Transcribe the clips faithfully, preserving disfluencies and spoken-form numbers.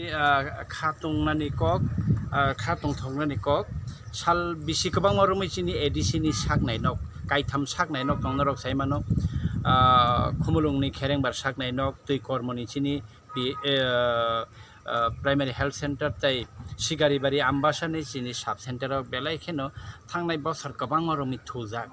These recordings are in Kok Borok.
Ah, kha tongnani kok, ah, kha tongthoknani kok. Sal bisi kwbangma romwi chini A D C ni saknai nok, kaitham saknai nok tong norok sai mano. Ah, Khumulwngni Kherengbar saknai nok, twi kormoni chini pi-, eh, ah, Primary Health Center tei Sigaribari Ambasani chini sub center o belai kheno thangnai bosor kwbangma romwi thujak.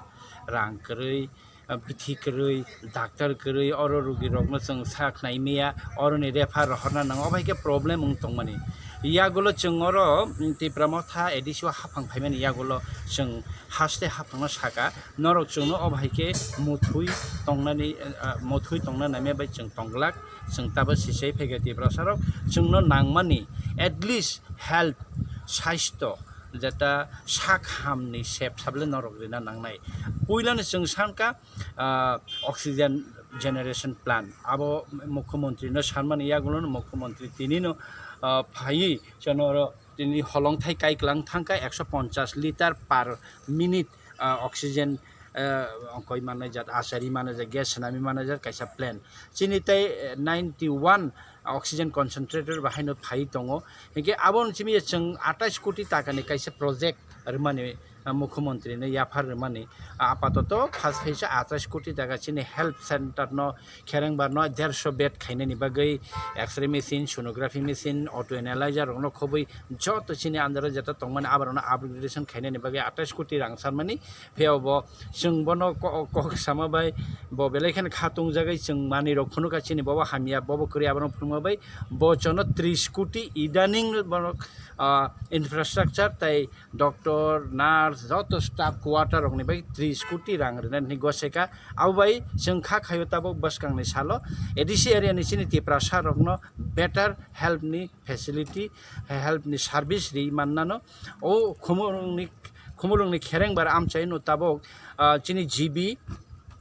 Rang kwrwi, ah, bithi kwrwi, doctor kwrwi, oro rugirokno chwng sak nai maya, oroni refer rohorna nango, obo hai khe problem wng tongmani. Yagulo chwng oro, mm, Tipra Motha A D C o haphang phaimani yagulo chwng haste haphangno saka, norok chwngno obo hai khe muthwi tongnani, ah, muthwi tongna naimya bai chwng tongglak, chwng tabuk sisai phaikha Tiprasarok, chwngno nangmani at least health, saisto, jeta sak hamni sep sable norok rina nangnai. Puilano chwng sankha, ah, oxygen generation plant. Abo mukhyamantri no sanmani yagulo no mukhyamantri tini no, ah, phaiwi chwng oro tini holongthai kaiklang thangkha ekso ponchas litre per minute, ah, oxygen, ah, ongkoi manai jat, achari manai jat, gas swnami manai jat kaisa plant. Chini tei, eh, ninety one oxygen concentrator bahaino phaiwi tongo. Hinkhe aboni simi chwng atais koti takani kaisa project rwmani, ah, mukhyamantri no yaphar rwmani. Ah, apatoto first phase o atais koti taka chini health center no Kherengbar no derso bed khainani bagwi X-ray machine, sonography machine, auto analyzer rokno khobwi joto chini under o jeta tongmani aborokno upgradation khainani bagwi atais koti rang sanmani. Phiya bo chwng bono ko-, kok sama bai bo belai kheno kha tongjagwi chwng manwi rok phunukha chini bobo hamya bobo kwrwi abono phunukma bai bo chono tris koti idaning borok, ah, infrastructure tei doctor, nurse, joto staff quarter rokni bai tris koti rang rwna hinwi goseka. Abo bai chwng kha khaio tabuk bwskangni salo A D C area ni chini Tiprasa rokno better health ni facility, health ni service ri mannano. O Khumulwngni, Khumulwngni Kherengbar amchaino tabuk, ah, chini G B,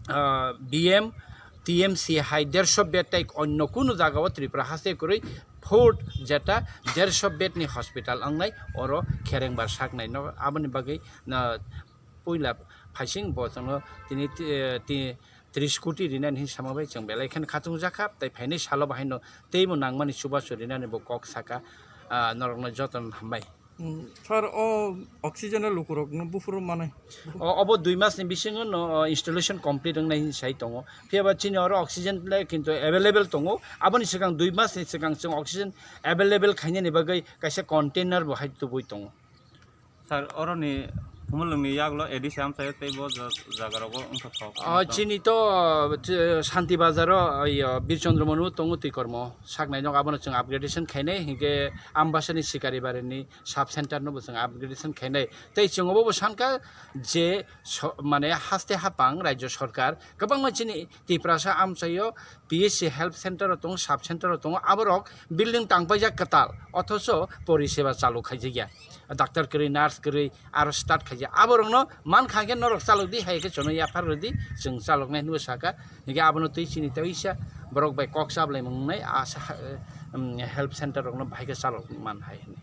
ah, B M, T M C hai derso bed tei onno kunu jagao Tripura haste kwrwi fourth jeta derso bed ni hospital wngnai oro Kherengbar saknai no aboni bagwi na puila phaising bo chwngno tini ti-, ti-, tris koti rinani hinwi sama bai chwng belai kheno khatung jakha tei phainai salo bahaino teibo nangmani chubachu rinani bo kok saka, ah, norokno jotono hambai. Mm, sir, o oxygen o lukurokno buphuru manai? O, obo dui masni bisingo no, o, installation complete wngnai hinwi sai tongo. Phiya ba chini oro oxygen le kintu available tongo. Aboni swkang dui masni swkang chwng oxygen available khainani bagwi kaisa container bo hai tubui tongo. Sir, oroni Khumulwngni yagulo A D C amchaio tei bo ja-, jagarogo wngkha kok. O, chini to, uh, Shanti Bazar o, uh, Birchandra Manu tongo twi kormo. Saknai nok abono chwng upgradation khainai, hinkhe Ambasani Sikaribari ni sub center no bo chwng upgradation khainai. Tei chwng obo bo sankha je so-, mane haste hapang Rajya Sarkar kwbangma chini Tiprasa amchaio P H C health center o tongo, sub center o tongo, aborok building tangpaijak kwtal, othocho poriseba chalu khaijakya. Doctor kwrwi, nurse kwrwi, aro start khaijak. Aborokno mankha khe norok chalok di, hai khe chwngno yaphar rw di, chwng chaloknai hinwi saka. Hinkhe abono twi chini tei isa borok bai kok chablai mwngnai, asa, um, health center rokno bahai khe chalok man hai hinwi.